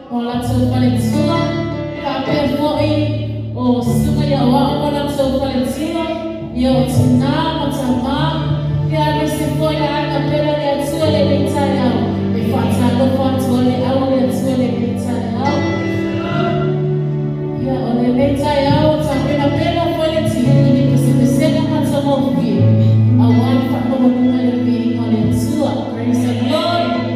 Ma o latou faletua, faapea foi o Susuga ia Aoao ma o latou faletua, ia o tina ma tama, ia aemaise foi le aiga pele o le Atua i lenei taeao. E faatalofa atu ai le au a le Atua i lenei taeao. Ia, o lenei taeao ua tapenapena foi le tino i ni pesepesega matagofie aua le faamaualuga i le viiga o le Atua. Praise the Lord.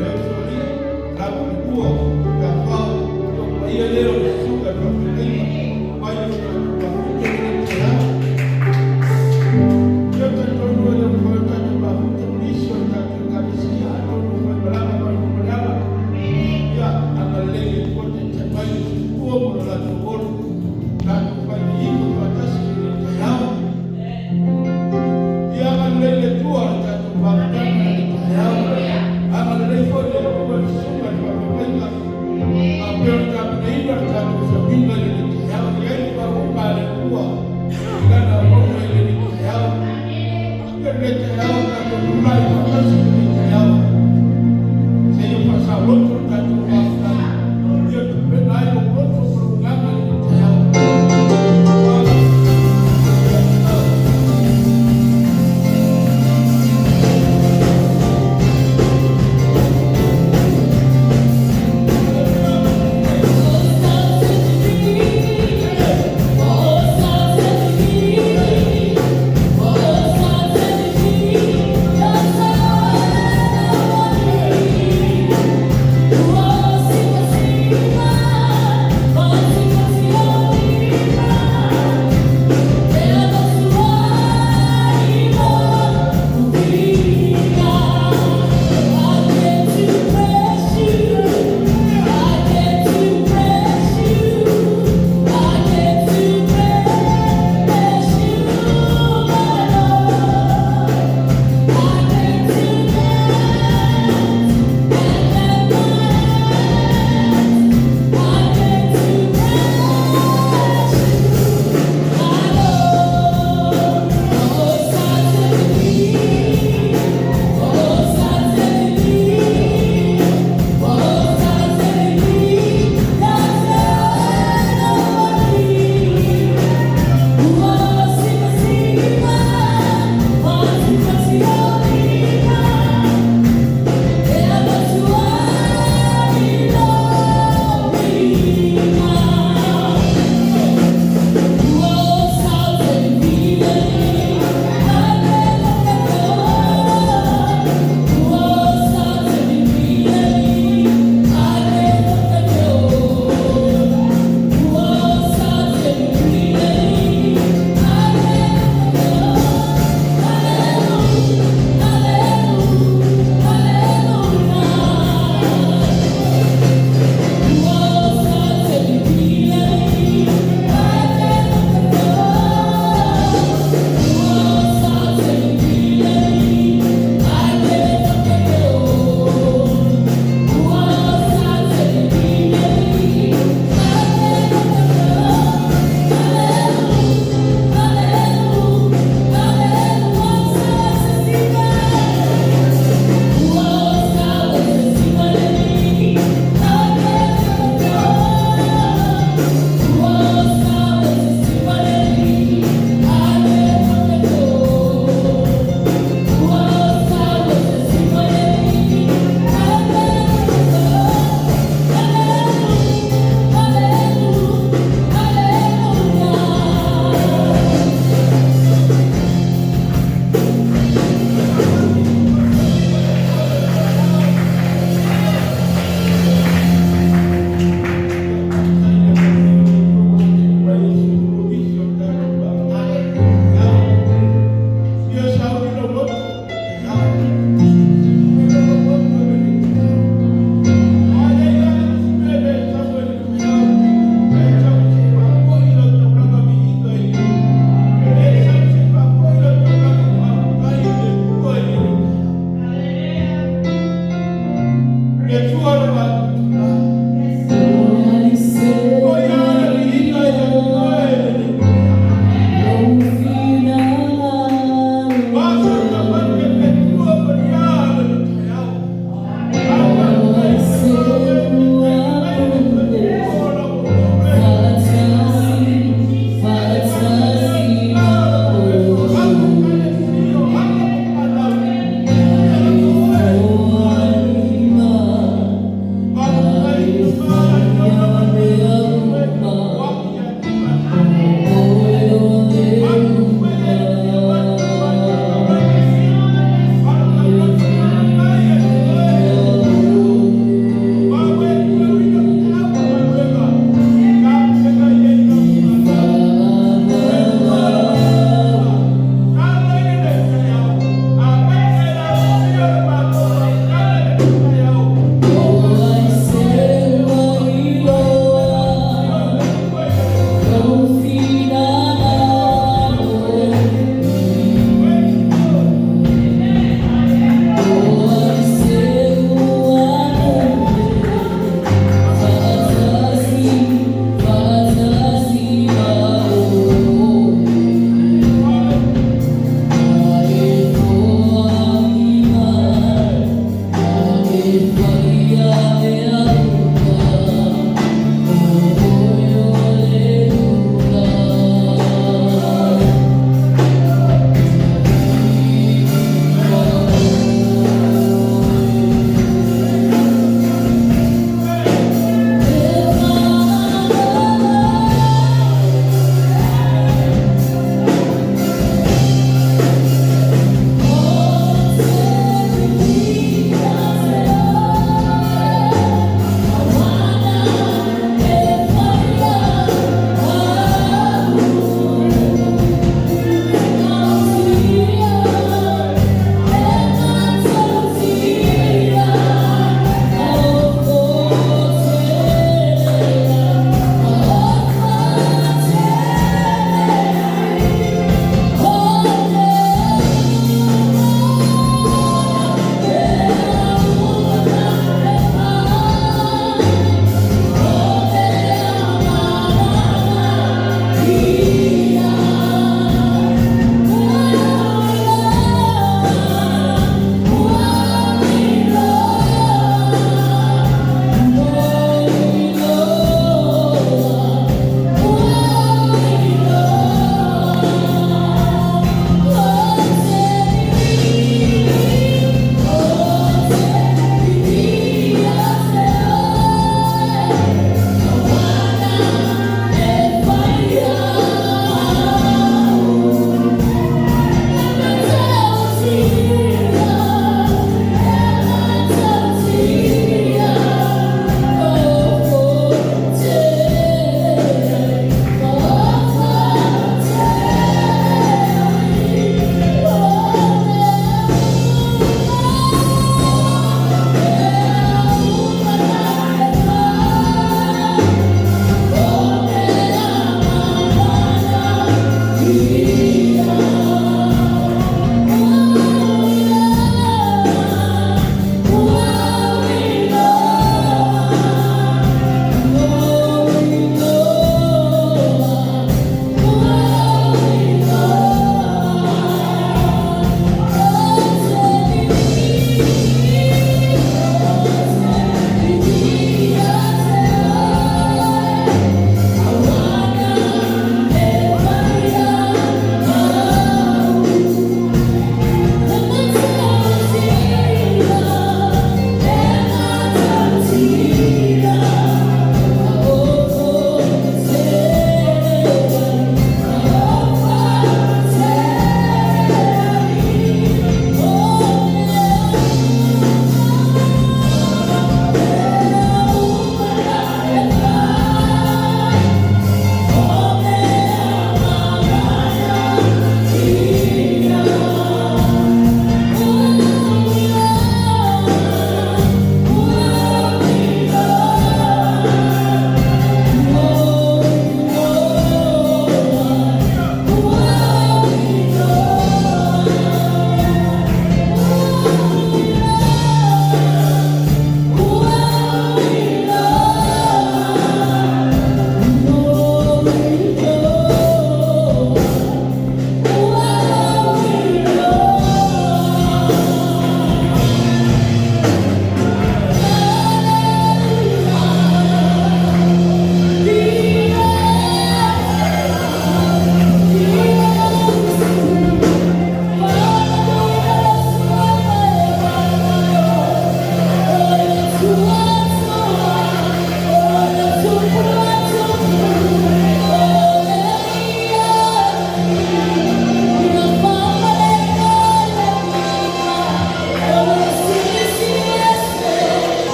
Ia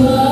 Oh.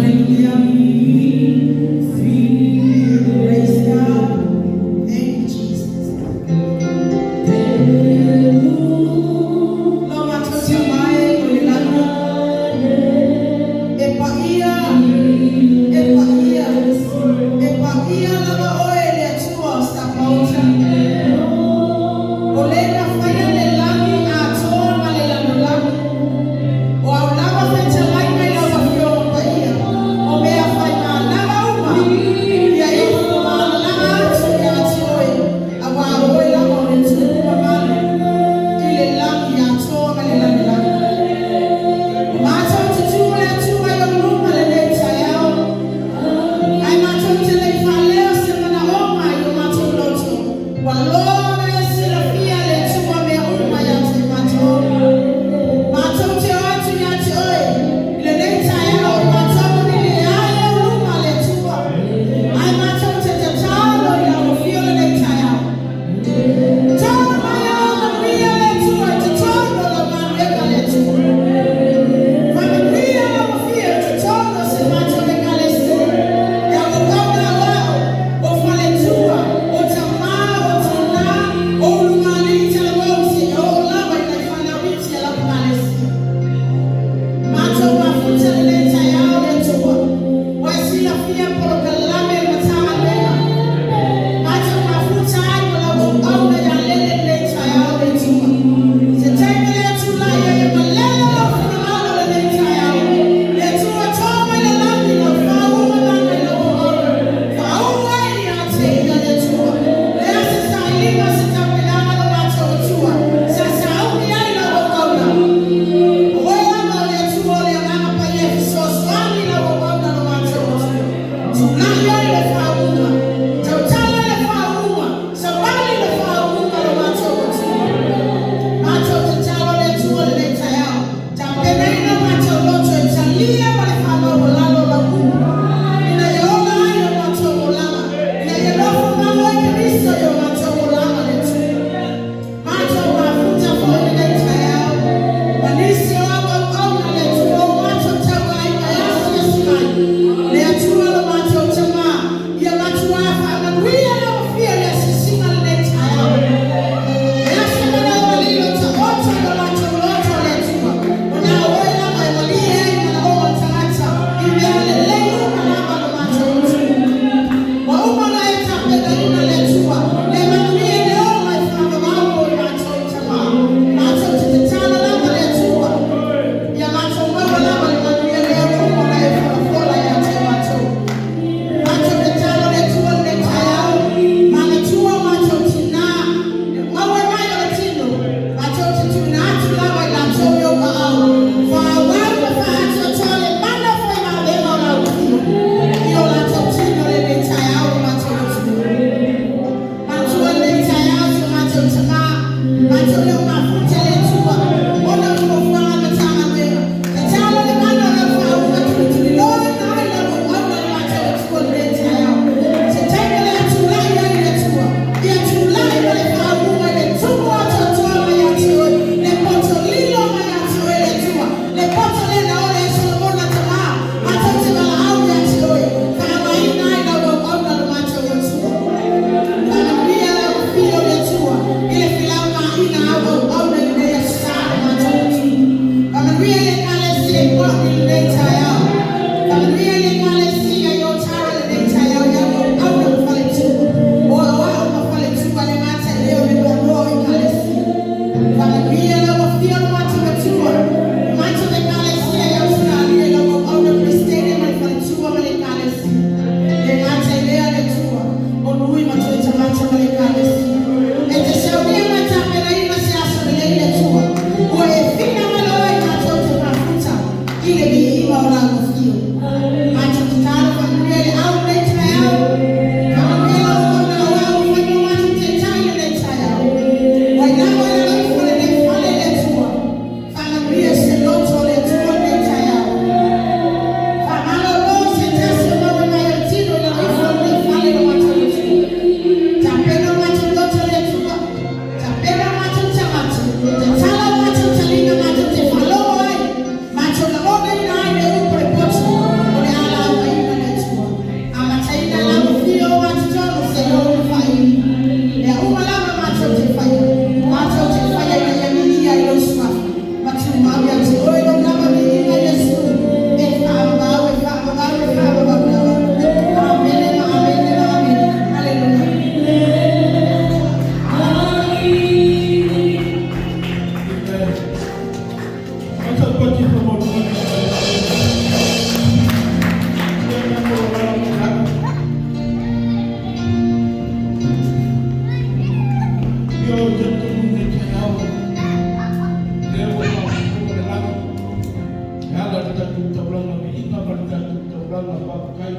Hallelujah. Praise God. Thank you, Jesus. Lau matotia mai o le lagi. E paia, e paia, e paia lava oe le Atua o Sapaota. O le na faia le lagi atoa ma le lalolagi. O au lava fetalaiga i lau afioga paia. O mea fai malagi.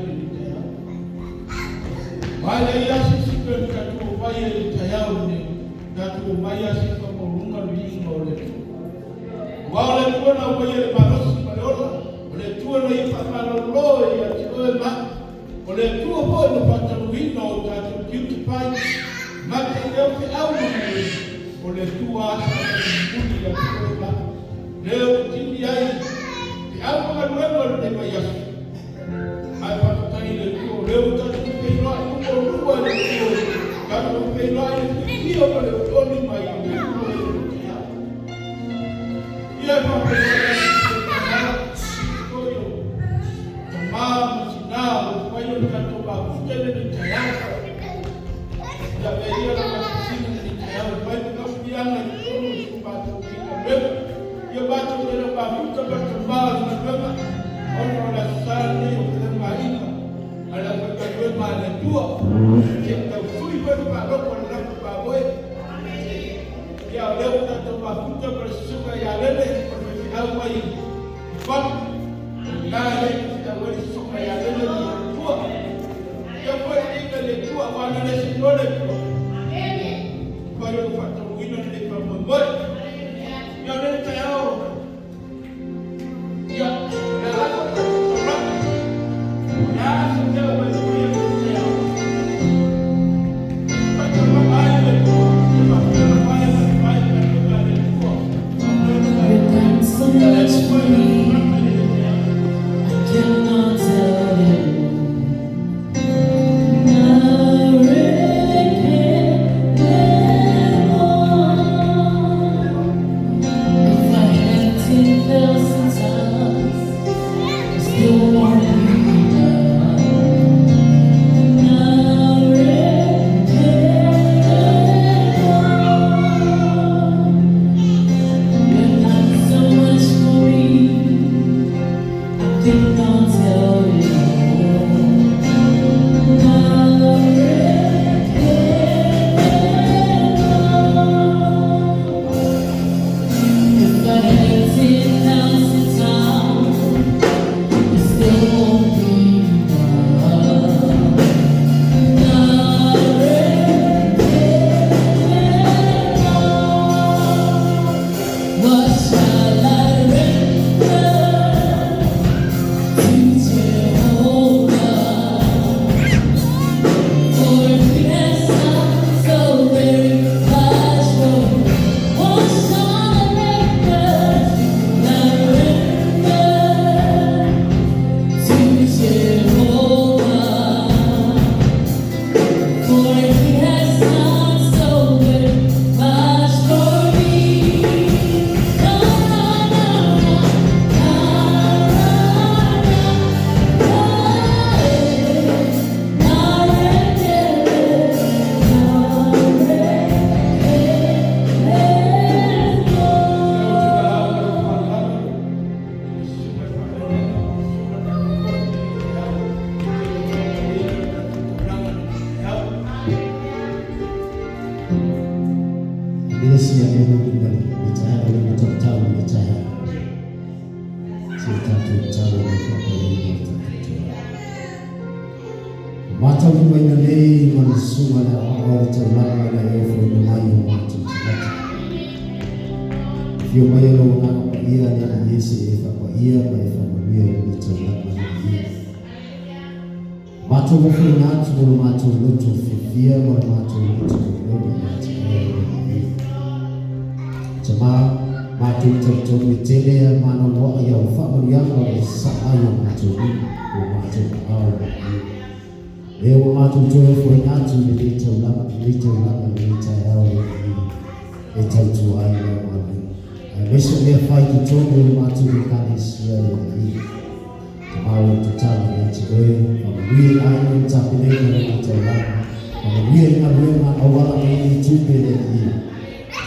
le taeao. Vai le ia si si pe tatou mai e le taeao nei, tatou mai a si whakamauruga le viiga o le Atua. Aua o le Atua na aumaia le malosi ma le ola, o le Atua na ia faamalolo ia te oe ma au. O le Atua foi na faatanuina o tatou tiute fai, mate i leo feau ma galuega, o le Atua lava sa faamulimuli ia te oe ma au. Lea ua tini ai feau ma galuega o lenei vaiaso. Ae faafetai i le Atua o lea ua tatou feiloai uma o lua e le Atua, tatou feiloai i le fiafia ma le olioli mai le Atua i le taeao. Ia e faafeiloai atu i lenei taeao foi o tama ma tina ua mafai ona tatou mafuta i lenei taeao. Ia avea ia lau asiasiga i lenei taeao e fai ma taupiaga i totonu o si o matou galuega. Ia matou te le o mafuta ma le tama o le galuega, ona o le Aso Sa lenei o felaugaaiga a le aufaigaluega a le Atua. Se i tausui foi le faalogo a le latou mamoe. Ia o lea ua tatou mafuta ma le susuga ia Lele o le faifeau mai Fale. O lena e le faifeau ai le susuga ia Lele ma le Atua. Ia foi le viiga i le Atua aua na le sinoa le Atua. Mafai ona faataunuuina lenei faamoemoe. Ia o lenei taeao, ia, o le a lava le tatou taulaga. O le a se mea ua e faia i lenei taeao? E te faataulaga ai le Atua, e faafia le vae ma le vae i galuega a le Atua. You've done so much for me, I cannot tell you. If I had 10,000 tongues, it still won't be enough. You've done so much for me, I cannot tell you. If I had 10,000 tongues, it still won't be enough. What shall I render to Jehovah? For he has done so very much for me. What shall I render? I render to Jehovah? For he has done so very much for me. Na na na na na na na Ekelesia e lou lima le taeao le tautau i le taeao. Se tatou tatalo le faapalei o le tatou Atua. Mataulimaina nei ma le susuga le aoao o le taulaga ina e ofoina mai o matou tagata. Afio mai lou Agaga Paia le Alii e se e faapaia ma e faamanuia i le taulaga le Alii. Matou ofoina atu mo le matou loto fiafia ma le matou loto momoli ia te oe le Alii. Tama, matou talitonu e tele a maanoanoa i au faamanuiaga o le sasaa ai o matou lima o matou aao le Alii. Lea ua matou toe ofoina atu i lenei taulaga, lenei taulaga, lenei taeao le Alii e tautua ai lau galuega. Aemaise o mea fai totonu o le matou Ekalesia le Alii. Tama o le tatalo ia te oe, faamanuia i aiga i le tapenega o le taulaga, faamanuia i galuega auala mai i tupe le Alii.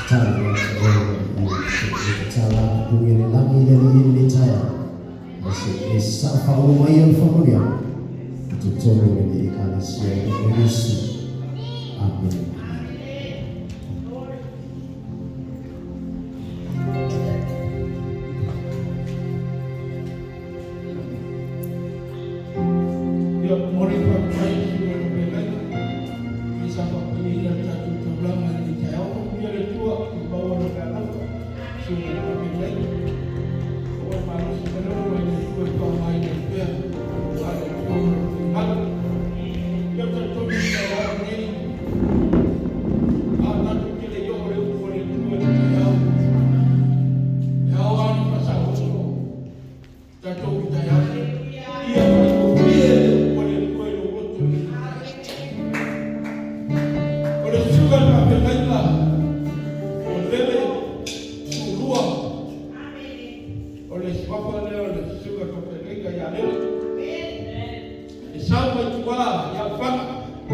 Tatalo ia te oe le Alii. Se e tatala atu i le lagi le Alii i lenei taeao. Ae se e sasaa faaoo mai au faamanuiaga i totonu o lenei Ekalesia i o Iesu. Amen. Ia Mori pa mai su le pegai. I sa pa pi le tatu taulanga i te ao ia le tua i maua le alofa su le pegai. O malo si melo mai le tua i pa mai le pea. A le tua mo le pegai. Ia ta tonu i te ao nei. A tatu ke le yo le upo le tua i te ao. E ao anu pa sa oso. Tatou i te ao. Ia mai o fie le upo le tua i lo roto i te O le suka le faafeagaiga o lele sulua. O le suafa lea o le suka le faafeagaiga ia lele. E sau mai tua ia faga. O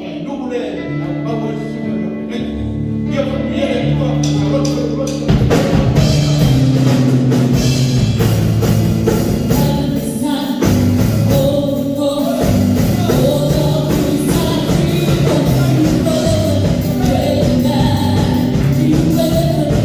le nuu le na maua le suka le faafeagaiga. Ia faamanuia le Atua alofa le loto. Father, the Son, Holy Ghost, oh, the You better,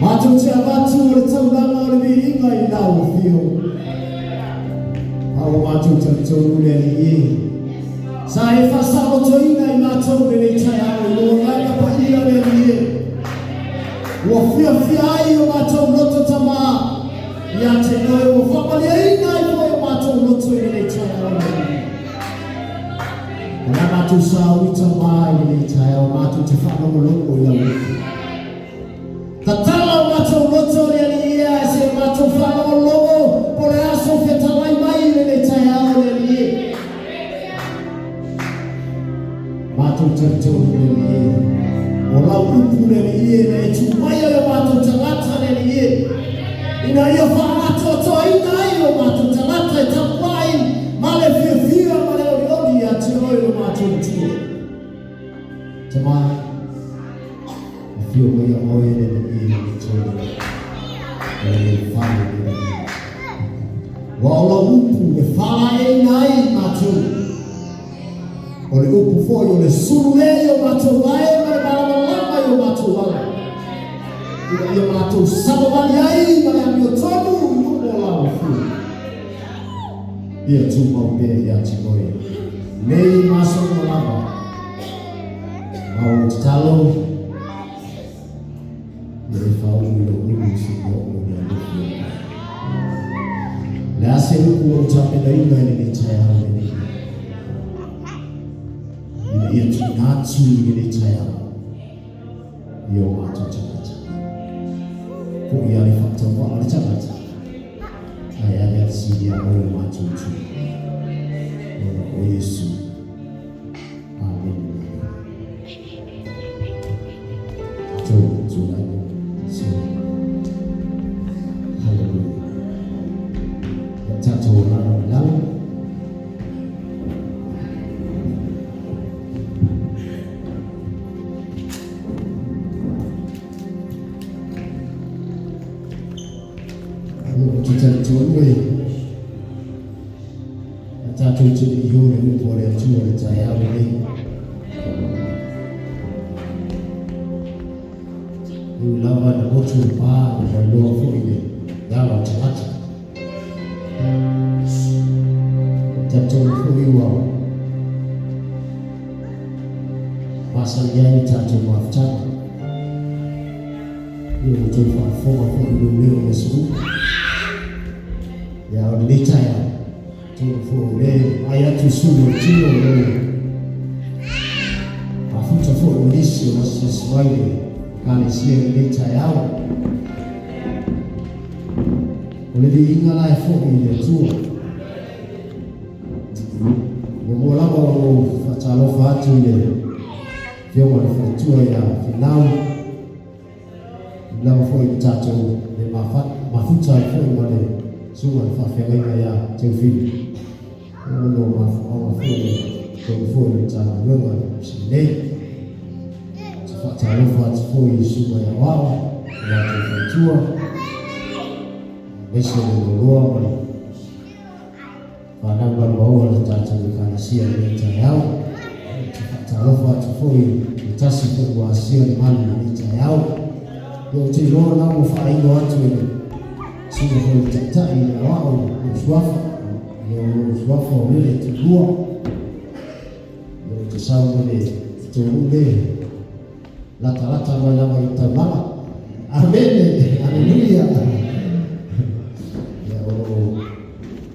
Matou te avatu o le taulaga o le viiga i lau afio. A ua matou talitonu le Alii e, sa e faasaolotoina i matou i lenei taeao i lou Agaga Paia le Alii e. Ua fiafia ai o matou loto Tama ia te oe, ua faamalieina ai foi o matou loto i lenei taeao le Alii. O le a matou saui Tama i lenei taeao matou te faalogologo i lau upu. Tatala o matou loto le Alii e ae se o matou faalogologo po le a sou fetalai mai i lenei taeao le Alii e. Matou talitonu le Alii e, o lau upu le Alii e na e tuu mai ai o matou tagata le Alii e, ina ia faaatoatoaina ai o matou tagata e tapuai ma le fiafia ma le olioli ia te oe lo matou Matua. Tama, afio maia oe le Alii i totonu o lenei fale le Alii. Ua o lau upu e faalaeiina ai i matou. O le upu foi o le sulu lea i o matou vae ma le malamalama i o matou ala, ina ia matou savavali ai ma le amiotonu i luma o lau afio. Ia tumau pea ia te oe nei ma aso uma lava. Ma ua tatalo ia e faaulu i lou ulu seia oo i le alofi o le. O le a se upu ua ou tapenaina i lenei taeao lenei, ina ia tuuina atu i lenei taeao i o matou tagata. Foi a le faatauvaa o le tagata, ae ave atu ia oe o matou itu. Ona o Iesu. Amene. Tatou tulai mai. So, hallelujah. Ia tatou lalo i lalo. Ou te talitonu e a tatou te le i o le upu a le Atua i le taeao lenei. E ui lava ina motu le pa ua mailoa foi le ala o tagata. E talitonu foi ua masani ai le tatou mafutaga. Ia ua outou faafofoga foi i lou leo i aso uma. Ia a o lenei taeao, atonu foi o lea e vaai atu i sulu o le tino o lou mafuta foi ma nisi o asiasi mai le Ekalesia i lenei taeao. O le viiga la e foi i le Atua. Muamua lava ona ou faatalofa atu i le Afioga i le Faletua ia Finau, i lava foi i le tatou le mafuta ai foi ma le susuga i le faafeagaiga ia Teofili. Ona o mafuaaga foi i totonu foi o le Matagaluega i Sinei. Ou te faatalofa atu foi i susuga i aoao, o latou faletua, aemaise le Loloa ma le fanau galuaoa o le tatou Ekalesia i lenei taeao. Ou te faatalofa atu foi i le tasi foi ua asia le malu i lenei taeao. Ia ou te iloa la ua faailo atu e le susuga foi i le Taitai i le aoao i lou suafa, ia o lou suafa o lele tulua. Ia ou te sau ma le tolu le latalata mai lava i le taulaga. Amene, aleluia. Ia o lo o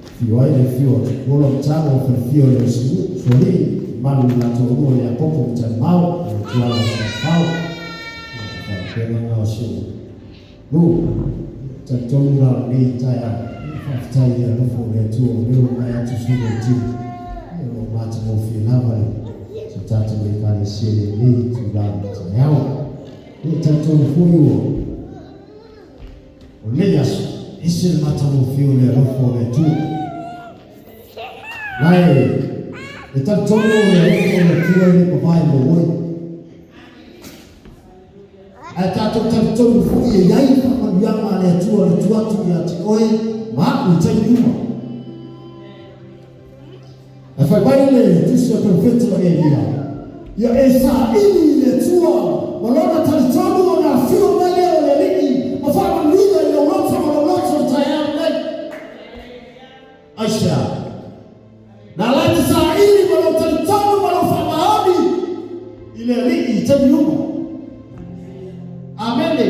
afio ai le afio a Tupuola Matago o Falefia o le Osimu, Sualii, Malu i latou lua Iakopo Matalimao, o le Tuala o Salafao. Ia, o faapena na o si ou nuu. Talitonu la o lenei taeao, ia faafetai i le alofa o le Atua o lea ua vae atu sui o le tino. Ia o lo o matagofie lava le so tatou Ekalesia i lenei itula o le taeao. Ia talitonu foi ua o lenei aso, ese le matagofie o le alofa o le Atua. La e talitonu o le alofa o le Atua e le papae mo oe. Ae tatou talitonu foi e i ai le faamanuiaga a le Atua na tuu atu ia te oe ma aku i taimi uma. Ae fai mai le tusi a perofeta o Elia, Ia e saili i le Atua ma lona talitonu ona afio mai lea o le Alii ma luma. Amene.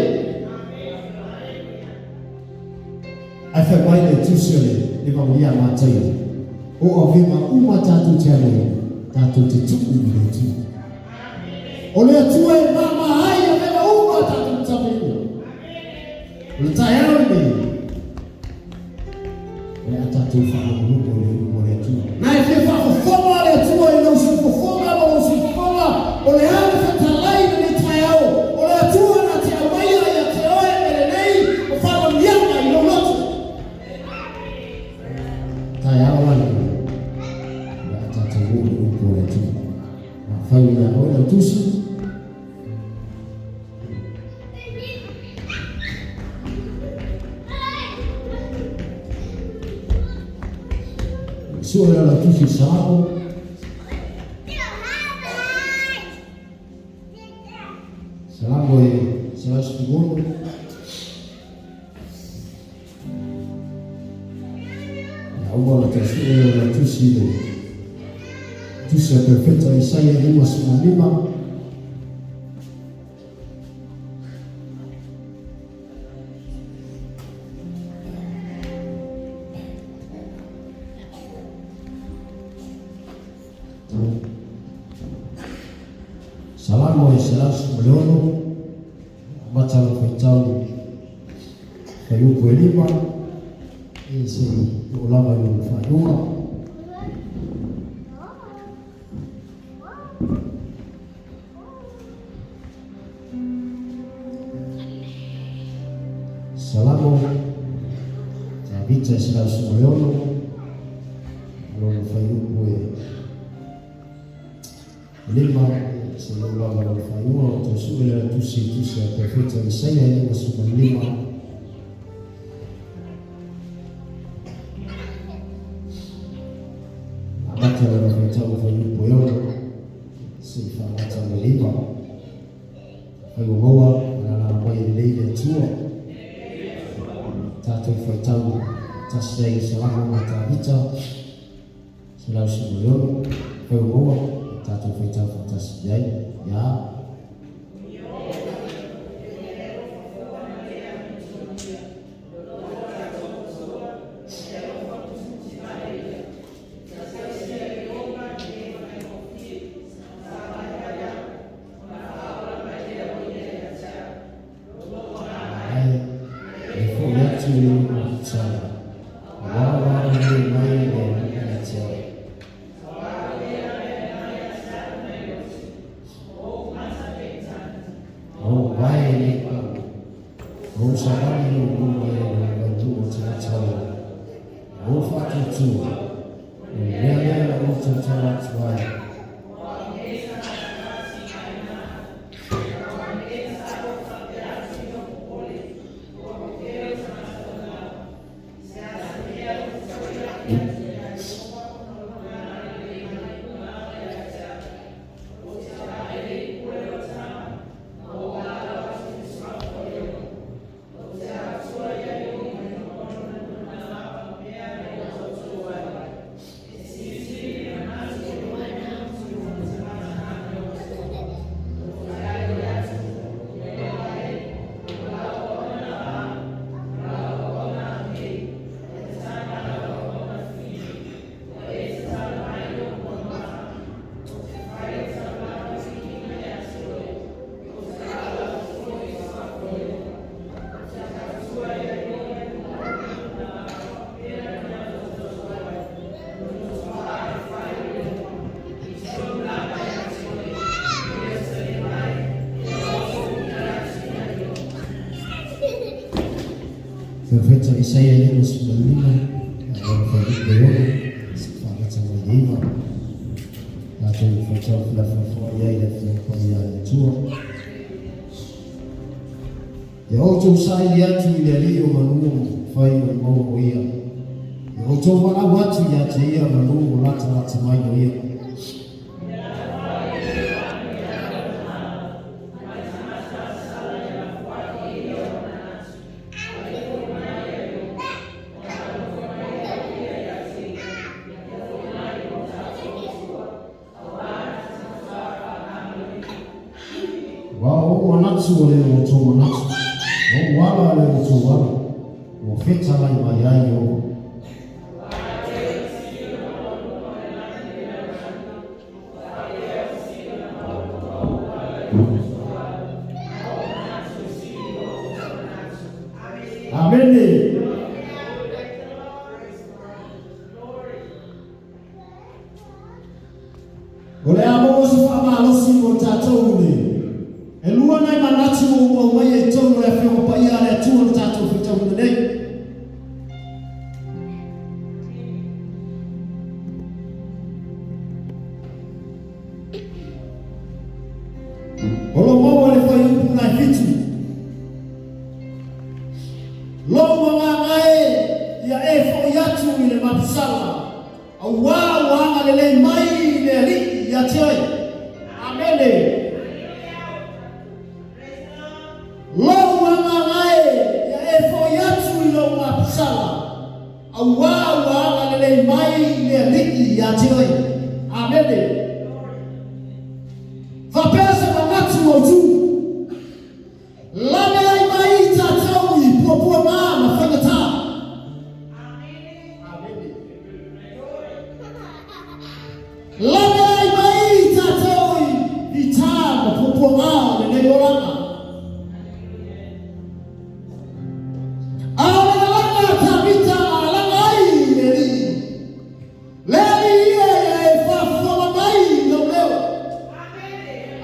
Ae fai mai le Tusi o le Evagelia a Mataio, O avega uma tatou te alo ai, tatou te tuu i le Atua. O le Atua e mama ai avega uma tatou te tapeina. O le taeao lenei, o le a tatou faalogologo i le upu a le Atua. Na e fia faafofoga le Atua i lou siufofoga ma lou siufofoga, o le a le fetalai i lenei taeao, o le Atua na te aumaia ia te oe mea lelei o faamanuiaga i lou loto. Taeao la lenei, o le a tatou oo i le upu a le Atua. Afai o ia oe lau tusi, Sua le ala tusi Salamo. Salamo e 116. Ia uma ona toe sue le ala tusi le tusi a Perofeta Isaia 55. Salamo e 116, amata lau faitau fuaiupu e 5, e se i oo lava i lona faaiuga. Salamo Tavita e 116, lona fuaiupu e 5, se i oo lava i lona faaiuga, o toe sue lea tusi i tusi a Perofeta Isaia e 55. Amata lana faitau fuaiupu e 6, se i faamata ma le 9. Afai ua maua, alaala mai e lelei le Atua. Tatou faitau tasi ai i Salamo ma Tavita, 116. Afai ua maua, tatou faitau faatasi i ai. Ia. Ae e foi atu i lona tala, Ua aua mai le alii ia te oe. O vae le au, o savali lou luma i lou vailua o tagata o o faatuatua, o le mea lea na ou tautala atu ai. Profeta Isaia e 55, a faiupu e 6, se faamata mai le 9. Tatou faitau felafolafoai ai le Afioga Paia a le Atua. Ia outou saili atu i le Alii o manu fai o le maua o ia. Ia outou valaau atu ia te ia manu o latalata mai o ia. Wa o manatu o le o tō manatu. O wala le o tō wala. Ua fetalai mai ai o. Amene. O le a maua se faamalosi mo tatou nei. E lua nai manatu ua ou aumaia i totonu o le Afioga Paia a le Atua le tatou faitauina nei. O lo maua le fuaiupu nai 7. Lou agaga e, ia e fo'i atu i le mapusala. Auā ua agalelei mai le Alii ia te oe. Amene. Lou agaga e, ia e fo'i atu i lou mapusala. Auā ua agalelei mai le Alii ia te oe. Amene. Faapea se manatu autu. Lave ai mai tatou i puapuaga ma faigata. Amene. Lave ai mai tatou i tā ma puapuaga o lenei olaga. A o le lalaga a Tavita na alaga ai i le Alii. Le Alii ia ia e faafofoga mai i lou leo.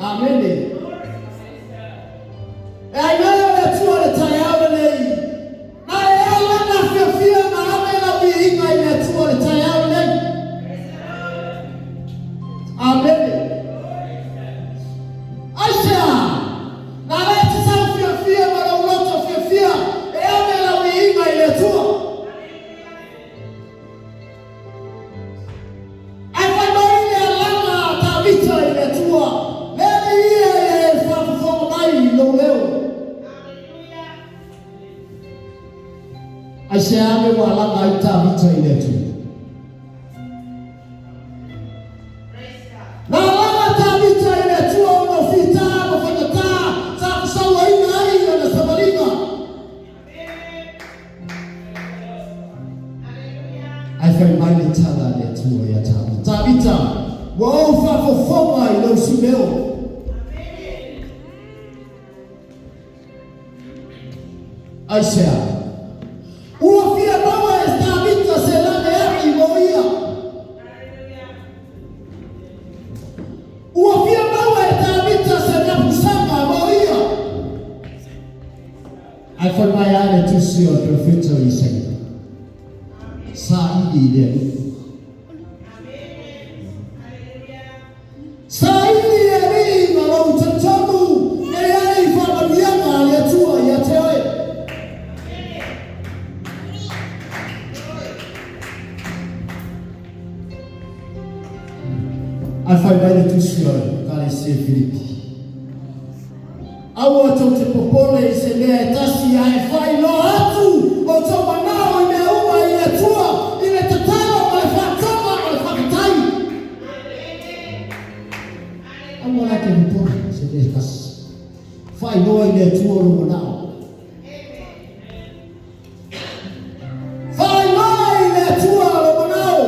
Amene. E ai mai o le Atua le taeao lenei. Na e alaga fiafia ma ave lau viiga i le Atua le taeao lenei. Amene. Aisea? Na ala e te sau fiafia ma lou loto fiafia e ave lau viiga i le Atua. Ae fai mai le alaga a Tavita i le Atua, Le Alii ia ia e faafofoga mai i lou leo. Aisea mea ua alaga ai Tavita i le Atua? Na alaga Tavita i le Atua ona o fita ma faigata sa fesauaina ai lana savaliga. Ae fai mai le tala a le Atua ia Tavita, Tavita, ua ou faafofoga i lou simeo. Aisea? Ua fia maua e Tavita se laveai mo ia. Ua fia maua e Tavita se mapusaga mo ia. Ae fai mai lava le tusi o le perofeta o Isaia, Saili i le Alii. Saili i le Alii ma lou talitonu e leai faamanuiaga a le Atua ia te oe. Ae fai mai le tusi o le Ekalesia i Filipi. Aua tou te popole i se mea e tasi, ae faailoa atu outou manao i mea uma i le Atua, i le tatalo ma le faatoga ma le faafetai. Aua la te popole i se mea e tasi. Faailoa i le Atua lou manao. Faailoa i le Atua lou manao.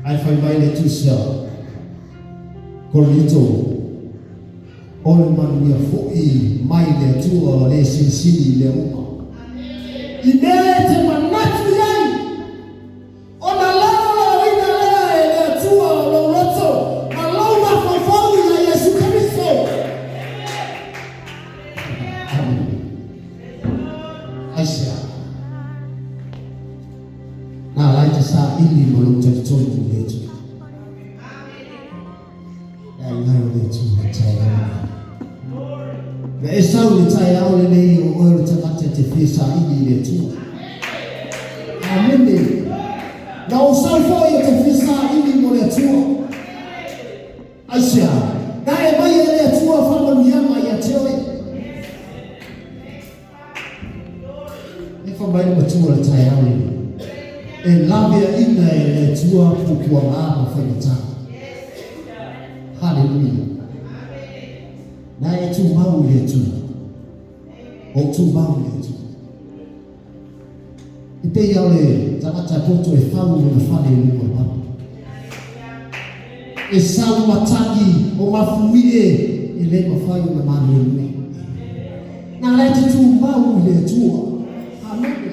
Ae fai mai le tusi a Korinito, O le manuia foi mai le Atua le silisili i mea uma. I mea e te manatu i ai, ona laolalaoina lea e le Atua o lou loto ma lou mafaufau ia Iesu Keriso. Amene. Aisea? Na ala ai te saili ma lou talitonu i le Atua. E ai mai o le Atua i taeao lenei. Na e sau i le taeao lenei o oe o le tagata e te fia saili i le Atua. Amene. Na ou sau foi ou te fia saili mo le Atua. Aisea? Na e mai e le Atua faamanuiaga ia te oe. E fai mai le matua o le taeao lenei, e laveaina e le Atua puapuaga ma faigata. Haleluia. Na e tumau i le Atua. O tumau i le Atua. E pei o le tagata poto e fau lona fale i luga o le papa. E sau matagi o mafuie e le mafai ona maluelue. Na la e te tumau i le Atua. Amene.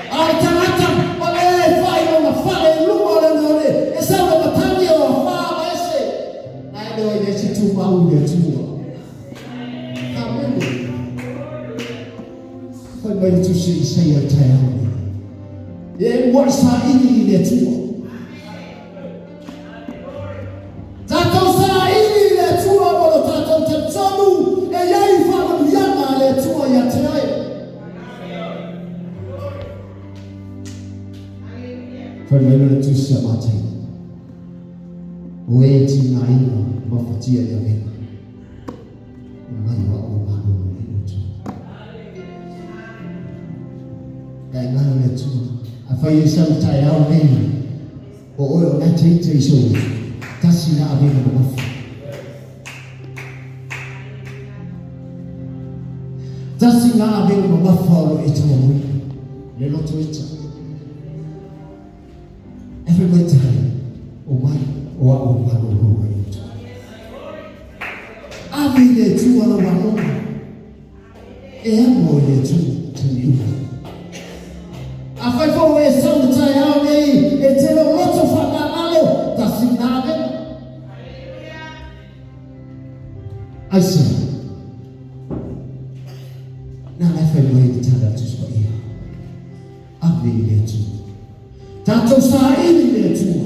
A o le tagata o le e fai lona fale i luga o le oneone, e sau le matagi o afā ma ese. Na e le o i ai se tumau i le Atua. Amene. Fai mai le Tusi a Isaia i le taeao lenei. E muai saili i le Atua. Tatou saili i le Atua mo lo tatou talitonu e i ai faamanuiaga a le Atua ia te oe. Fai mai le Tusi a Matei. O e tigaina mafatia i avega. Omai o au e malolo ai outou. E ai le Atua. Afai e sau taeao nei, o oe o na te ita i sou tasi na avega mamafa. Tasi na avega mamafa o lo e tauamoina. Le loto ita. E fai mai tai, o mai, o au e malolo ai outou. Ave i le Atua lau aloga. E amo i le Atua taimi uma. Afai foi e sau le taeao nei e te loloto faamagalo, tasi na avega. Aisea? Na la e fai mai le tala a le Tusi Paia. Ave i le Atua. Tatou saili i le Atua.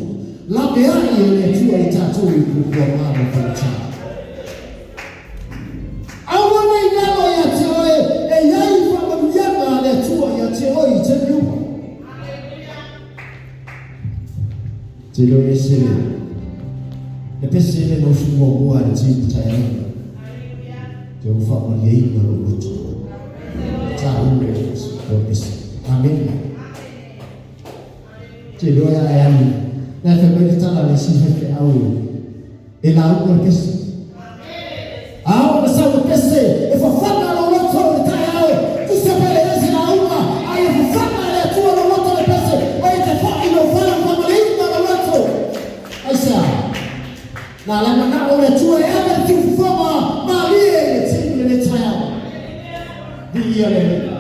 Laveai e le Atua i tatou i puapua malo faigata. Aua ne i galo ia te oe e i ai faamanuiaga a le Atua ia te oe i taimi uma. Te iloa ese le le pese le na usu muamua a le tino taeao nei. Te ua faamalieina lou loto. Taua o le pese. Amene. Te iloa e ae alu. Na e fai mai le tala a le isi faifeau e lauga le pese. A oo na sau le pese e fafana lou loto i le taeao, tusa pe leai se lauga, a ia fafana e le Atua lou loto le pese, o ia te foi lou fale ua faamaliina lou loto. Aisea? Na ala manao le Atua e ave le tiufofoga malie i le tino i lenei taeao. Viia le Alii.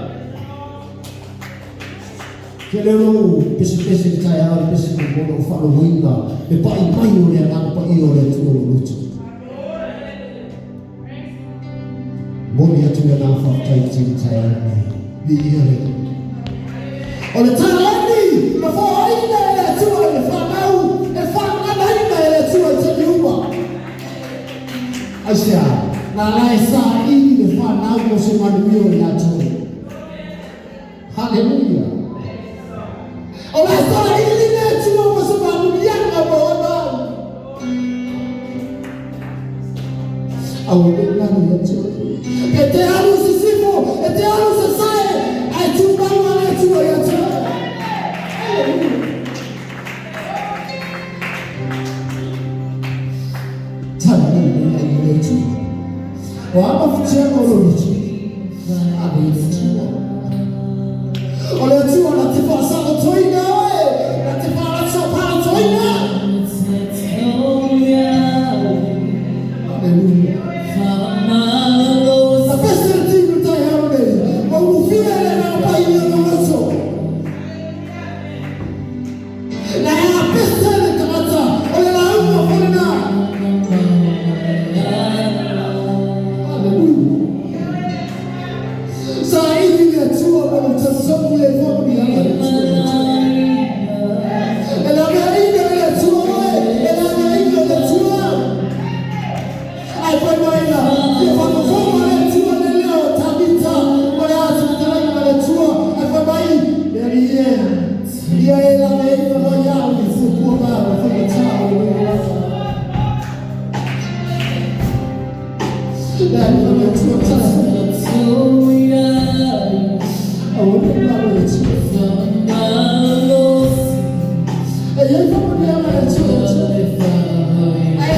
Ke leo lou pesepese i le taeao le pese mo lou faalogoina le pa'i mai o le Agaga Paia o le Atua i lou loto. Momoli atu le agaga faafetai i le taeao lenei. Viia le Alii. O le taleni na foaina e le Atua i le fanau e faaganaina e le Atua i taimi uma. Aisea? Na la e saili le fanau mo se manuia o i latou. Haleluia! O le saili le Atua mo se manuiaga mo ona au. Aua ne i lalo ia te oe. E te alu i sisifo, e te alu i sasae, ae tumau lava le Atua ia te oe. Haleluia! Talalelei ai le Atua. O a mafatiaga o lou loto, ave i le Atua. O le Atua na te faasaotoina oe, na te faasopaotoina. Haleluia. Na pese le tino taeao nei, ma ulufia e le Agaga Paia lou loto. Na e apese le tagata o le lauga foi lena. Haleluia. Saili le Atua ma lou talitonu i ai faamanuiaga a le Atua ia te oe. E laveaiina e le Atua oe, e laveaiina e le Atua. Ae fai mai la, fia faafofoga le Atua i le leo o Tavita ma le atu fetalaiga ma le Atua, ae fai mai, Le Alii e, ia e laveaiina mai au i fuafua malo faigata o lou olaga. Le Alii le Atua tasi. Aua ne i lalo i le Atua. E i ai faamanuiaga a le Atua ia te oe. Ae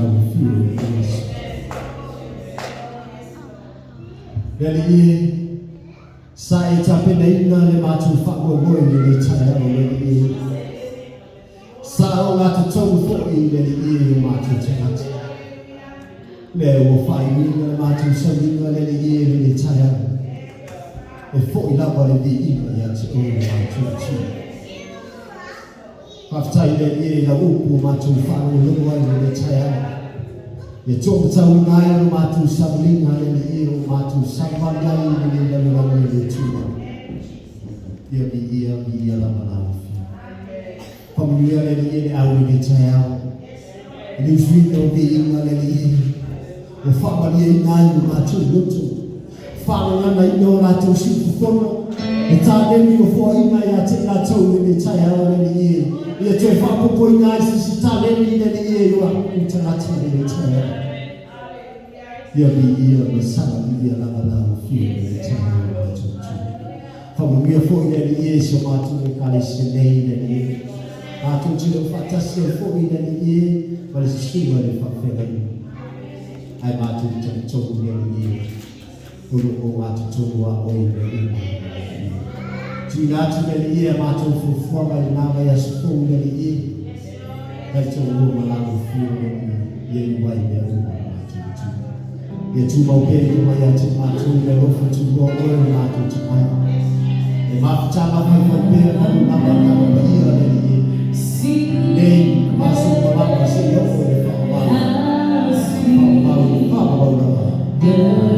lau afio i lenei aso. Le Alii e, sa e tapenaina le matou faamoemoe i lenei taeao, le Alii e. Sa ogatotonu foi, le Alii e, i o matou tagata. Lea ua faaiuina le matou sauniga, le Alii e, i lenei taeao. E foi lava le viiga ia te oe, le matou Atua. Faafetai, le Alii e, i lau upu ua matou faalogologo ai i lenei taeao. Ia taumatauina ai lo matou savaliga, le Alii e, o matou savavali ai i lenei lalolagi e le tumau. Ia viia, viia lava lau afio. Faamanuia, le Alii e, le au i lenei taeao. I le usuina o viiga, le Alii e, ua faamalieina ai o matou loto. Faalaganaina o latou siufofono. E taleni o foaina ia te i latou i lenei taeao, le Alii e. Ia toe faapopoina ai sisi taleni, le Alii e, i o latou tagata i lenei taeao. Ia viia ma saga viia lava lau afio i lenei taeao, o matou Atua. Faamanuia foi, le Alii e, si o matou Ekalesia nei, le Alii e. Matou te le o faatasi ai foi, le Alii e, ma le susuga i le faafeagaiga. Ae matou talitonu, le Alii e, o lo o ogatotonu a oe i mea uma, le Alii e. Tuuina atu, le Alii e, a matou fuafuaga i lena vaiaso fou, le Alii e. Taitoalua ma lau afio, le Alii e, ia iu ai mea uma, le matou Atua. Ia tumau pea i luma ia te matou le alofa tunoa oe o le matou Tamai. E mafutaga faifai pea galugaga Tama Paia, le Alii e. Nei ma aso uma lava seia oo i le faavavau. Faavavau, faavavau lava.